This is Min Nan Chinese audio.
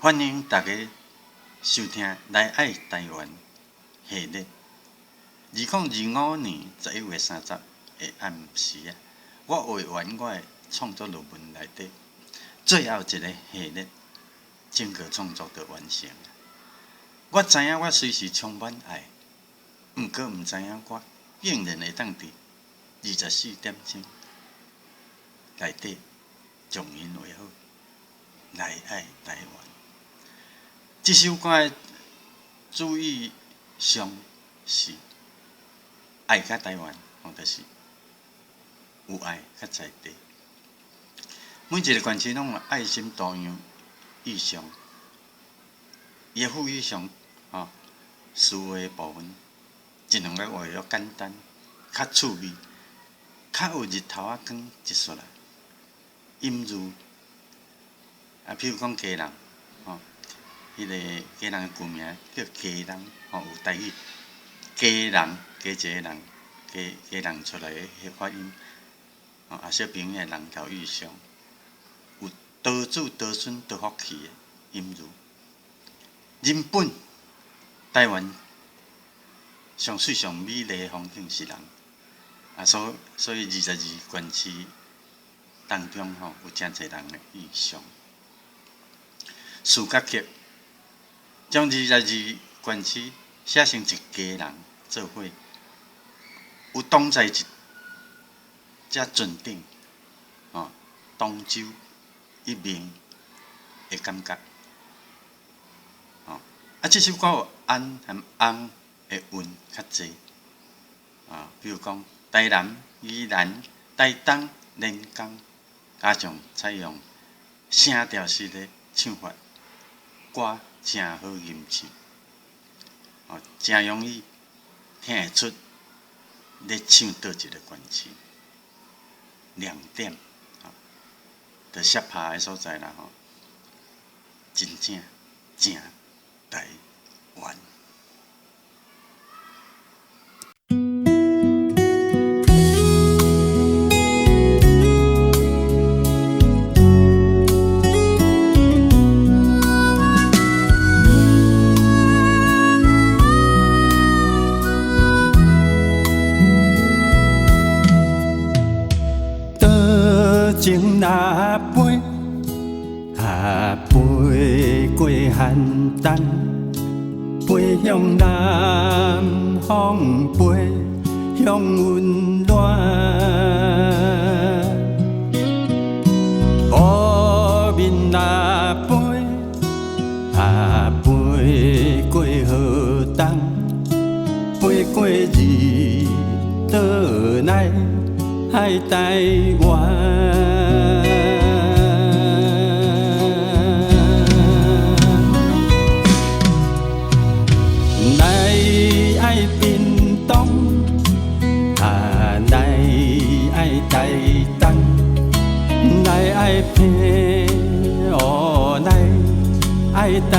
歡迎大家收聽《來愛台灣》系列。2025年11月30的暗時啊，我畫完我的創作論文內底最後一个系列，整個創作就完成。我知影我隨時充滿愛，毋過毋知影我竟然會當佇24點鐘內底將𪜶畫好，來愛台灣。這首歌的主意上是愛佮台灣，吼，就是有愛較在地。每一个縣市攏有愛心圖樣意象，伊的副意象，吼，書畫的部分，盡量來畫得簡單、較趣味、較有日頭仔光一束來，陰喻啊，譬如講基隆，吼，彼个基隆的舊名叫基隆，吼，有台語基人，加一個人，基基人出來的彼發音，吼，啊，小朋友的人頭意象，有多子多孫多福氣的隱喻。人本台灣上媠上美麗的風景是人，啊，所以22縣市當中吼，有誠濟人的意象。視覺劇將22縣市寫成一家人做伙，有同在一隻船頂，吼，同舟一命的感覺，吼，啊，這首歌有安和翁的韻較濟，啊，比如講台南、宜蘭、台東、連江，加上採用聲調式的唱法，歌誠好吟唱，哦，誠容易聽會出咧唱佗一个縣市。兩點，吼，佇攝拍的所在啦吼，真正正台灣。多情若飛，啊飛過寒冬，飛向南方，飛向溫暖。烏面若飛，啊飛過河東，飛過日倒來愛台灣。來愛屏東，啊來愛台東，來愛澎湖，來愛台